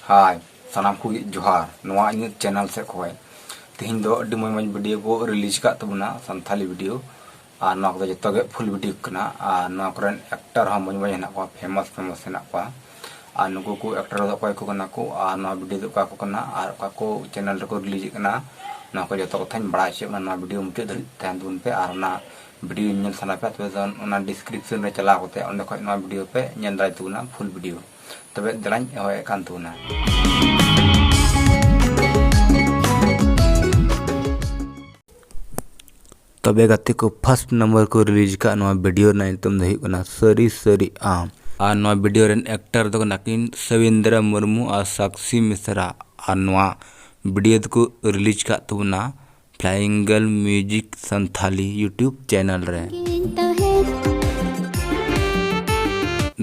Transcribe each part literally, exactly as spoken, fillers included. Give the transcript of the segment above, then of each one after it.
ᱦᱟᱭ, ᱥᱟᱱᱟᱢ ᱠᱚᱜᱮ ᱡᱚᱦᱟᱨ᱾ ᱱᱚᱣᱟ ᱤᱧᱟᱹᱜ ᱪᱮᱱᱮᱞ ᱥᱮᱫ ᱠᱷᱚᱱ ᱛᱮᱦᱮᱧ ᱫᱚ ᱟᱹᱰᱤ ᱢᱚᱡᱽ ᱢᱚᱡᱽ ᱵᱷᱤᱰᱤᱭᱳ ᱠᱚ ᱨᱤᱞᱤᱡᱽ ᱟᱠᱟᱫ ᱛᱟᱵᱚᱱᱟ, ᱥᱟᱱᱛᱷᱟᱞᱤ ᱵᱷᱤᱰᱤᱭᱳ᱾ ᱟᱨ ᱱᱚᱣᱟ ᱠᱚᱫᱚ ᱡᱚᱛᱚ ᱜᱮ ᱯᱷᱩᱞ ᱵᱷᱤᱰᱤᱭᱳ ᱠᱟᱱᱟ᱾ ᱟᱨ ᱱᱚᱣᱟ ᱠᱚᱨᱮᱱ ᱮᱠᱴᱟᱨ ᱦᱚᱸ ᱢᱚᱡᱽ ᱢᱚᱡᱽ ᱦᱮᱱᱟᱜ ᱠᱚᱣᱟ, ᱯᱷᱮᱢᱟᱥ ᱯᱷᱮᱢᱟᱥ ᱦᱮᱱᱟᱜ ᱠᱚᱣᱟ᱾ ᱟᱨ ᱱᱩᱠᱩ ᱠᱚ ᱮᱠᱴᱟᱨ ᱫᱚ ᱚᱠᱚᱭ ᱠᱚ ᱠᱟᱱᱟ ᱠᱚ, ᱟᱨ ᱱᱚᱣᱟ ᱵᱷᱤᱰᱤᱭᱳ ᱫᱚ ᱚᱠᱟ ᱠᱚ ᱠᱟᱱᱟ, ᱟᱨ ᱚᱠᱟ ᱠᱚ ᱪᱮᱱᱮᱞ ᱨᱮᱠᱚ ᱨᱤᱞᱤᱡᱽ ᱮᱫ ᱠᱟᱱᱟ, ᱱᱚᱣᱟ ᱠᱚ ᱡᱚᱛᱚ ᱠᱟᱛᱷᱟᱧ ᱵᱟᱲᱟᱭ ᱦᱚᱪᱚᱭᱮᱫ ᱵᱚᱱᱟ᱾ ᱱᱚᱣᱟ ᱵᱷᱤᱰᱤᱭᱳ ᱢᱩᱪᱟᱹᱫ ᱫᱷᱟᱹᱵᱤᱡ ᱛᱟᱦᱮᱱ ᱛᱟᱵᱚᱱ ᱯᱮ᱾ ᱟᱨ ᱚᱱᱟ ᱵᱷᱤᱰᱤᱭᱳ ᱧᱮᱞ ᱥᱟᱱᱟ ᱯᱮ, ᱛᱚᱵᱮ ᱫᱚ ᱚᱱᱟ ᱰᱤᱥᱠᱨᱤᱯᱥᱚᱱ ᱨᱮ ᱪᱟᱞᱟᱣ ᱠᱟᱛᱮ ᱚᱸᱰᱮ ᱠᱷᱚᱱ ᱱᱚᱣᱟ ᱵᱷᱤᱰᱤᱭᱳ ᱯᱮ ᱧᱮᱞ ᱫᱟᱲᱮ ᱛᱟᱵᱚᱱᱟ, ᱯᱷᱩᱞ ᱵᱷᱤᱰᱤᱭᱳ᱾ ᱛᱚᱵᱮ ᱫᱮᱞᱟᱧ ᱮᱦᱚᱵᱮᱫ ᱠᱟᱱ ᱛᱟᱵᱚᱱᱟ᱾ ᱛᱚᱵᱮ ᱜᱟᱛᱮ ᱠᱚ, ᱯᱷᱟᱥᱴ ᱱᱟᱢᱵᱟᱨ ᱠᱚ ᱨᱤᱞᱤᱡᱽ ᱟᱠᱟᱫ ᱱᱚᱣᱟ ᱵᱷᱤᱰᱤᱭᱳ ᱨᱮᱱᱟᱜ ᱧᱩᱛᱩᱢ ᱫᱚ ᱦᱩᱭᱩᱜ ᱠᱟᱱᱟ ᱥᱟᱹᱨᱤ ᱥᱟᱹᱨᱤ ᱟᱢ᱾ ᱟᱨ ᱱᱚᱣᱟ ᱵᱷᱤᱰᱤᱭᱳ ᱨᱮᱱ ᱮᱠᱴᱟᱨ ᱫᱚ ᱠᱟᱱᱟ ᱠᱤᱱ ᱥᱚᱵᱤᱱᱫᱨᱟ ᱢᱩᱨᱢᱩ ᱟᱨ ᱥᱟᱠᱥᱤ ᱢᱤᱥᱨᱟ᱾ ᱟᱨ ᱱᱚᱣᱟ ᱵᱷᱤᱰᱤᱭᱳ ᱫᱚᱠᱚ ᱨᱤᱞᱤᱡᱽ ᱟᱠᱟᱫ ᱛᱟᱵᱚᱱᱟ flying girl music Santhali YouTube channel ᱨᱮ᱾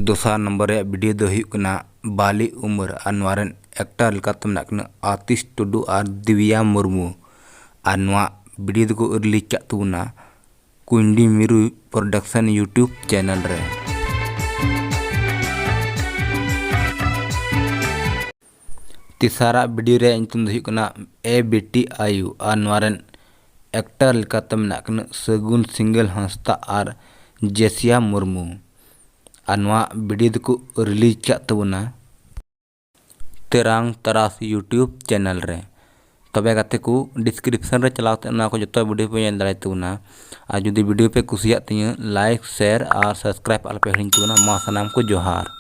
ᱫᱚᱥᱟᱨ ᱱᱟᱢᱵᱟᱨ ᱨᱮᱭᱟᱜ ᱵᱷᱤᱰᱤᱭᱳ ᱫᱚ ᱦᱩᱭᱩᱜ ᱠᱟᱱᱟ ᱵᱟᱞᱤ ᱩᱢᱮᱨ, ᱟᱨ ᱱᱚᱣᱟ ᱨᱮᱱ ᱮᱠᱴᱟᱨ ᱞᱮᱠᱟᱛᱮ ᱢᱮᱱᱟᱜ ᱠᱤᱱᱟ ᱟᱛᱤᱥ ᱴᱩᱰᱩ ᱟᱨ ᱫᱤᱣᱤᱭᱟ ᱢᱩᱨᱢᱩ᱾ ᱟᱨ ᱱᱚᱣᱟ ᱵᱷᱤᱰᱤᱭᱳ ᱫᱚᱠᱚ ᱨᱤᱞᱤᱡᱽ ᱟᱠᱟᱫ ᱛᱟᱵᱚᱱᱟ ᱠᱩᱭᱱᱰᱤ ᱢᱤᱨᱩ ᱯᱨᱚᱰᱟᱠᱥᱚᱱ ᱭᱩᱴᱩᱵᱽ ᱪᱮᱱᱮᱞ ᱨᱮ᱾ ᱛᱮᱥᱟᱨᱟᱜ ᱵᱷᱤᱰᱤᱭᱳ ᱨᱮᱭᱟᱜ ᱧᱩᱛᱩᱢ ᱫᱚ ᱦᱩᱭᱩᱜ ᱠᱟᱱᱟ ᱮ ᱵᱤᱴᱤ ᱟᱭᱩ, ᱟᱨ ᱱᱚᱣᱟ ᱨᱮᱱ ᱮᱠᱴᱟᱨ ᱞᱮᱠᱟᱛᱮ ᱢᱮᱱᱟᱜ ᱠᱤᱱᱟ ᱥᱟᱹᱜᱩᱱ ᱥᱤᱝᱜᱮᱞ ᱦᱟᱸᱥᱫᱟ ᱟᱨ ᱡᱮᱥᱤᱭᱟ ᱢᱩᱨᱢᱩ᱾ ᱟᱨ ᱱᱚᱣᱟ ᱵᱷᱤᱰᱤᱭᱳ ᱫᱚᱠᱚ ᱨᱤᱞᱤᱡᱽ ᱟᱠᱟᱫ ᱛᱟᱵᱚᱱᱟ ᱛᱮᱨᱟᱝ ᱛᱟᱨᱟᱥ ᱭᱩᱴᱩᱵᱽ ᱪᱮᱱᱮᱞ ᱨᱮ᱾ ᱛᱚᱵᱮ ᱜᱟᱛᱮ ᱠᱚ, ᱰᱤᱥᱠᱨᱤᱯᱥᱚᱱ ᱨᱮ ᱪᱟᱞᱟᱣ ᱠᱟᱛᱮ ᱱᱚᱣᱟ ᱠᱚ ᱡᱚᱛᱚ ᱵᱷᱤᱰᱤᱭᱳ ᱯᱮ ᱧᱮᱞ ᱫᱟᱲᱮ ᱛᱟᱵᱚᱱᱟ᱾ ᱟᱨ ᱡᱩᱫᱤ ᱵᱷᱤᱰᱤᱭᱳ ᱯᱮ ᱠᱩᱥᱤᱭᱟᱜ ᱛᱤᱧᱟᱹ, ᱞᱟᱭᱤᱠ, ᱥᱮᱭᱟᱨ ᱟᱨ ᱥᱟᱵᱥᱠᱨᱟᱭᱤᱵᱽ ᱟᱞᱚᱯᱮ ᱦᱤᱲᱤᱧ ᱛᱟᱵᱚᱱᱟ᱾ ᱢᱟ ᱥᱟᱱᱟᱢ ᱠᱚ ᱡᱚᱦᱟᱨ᱾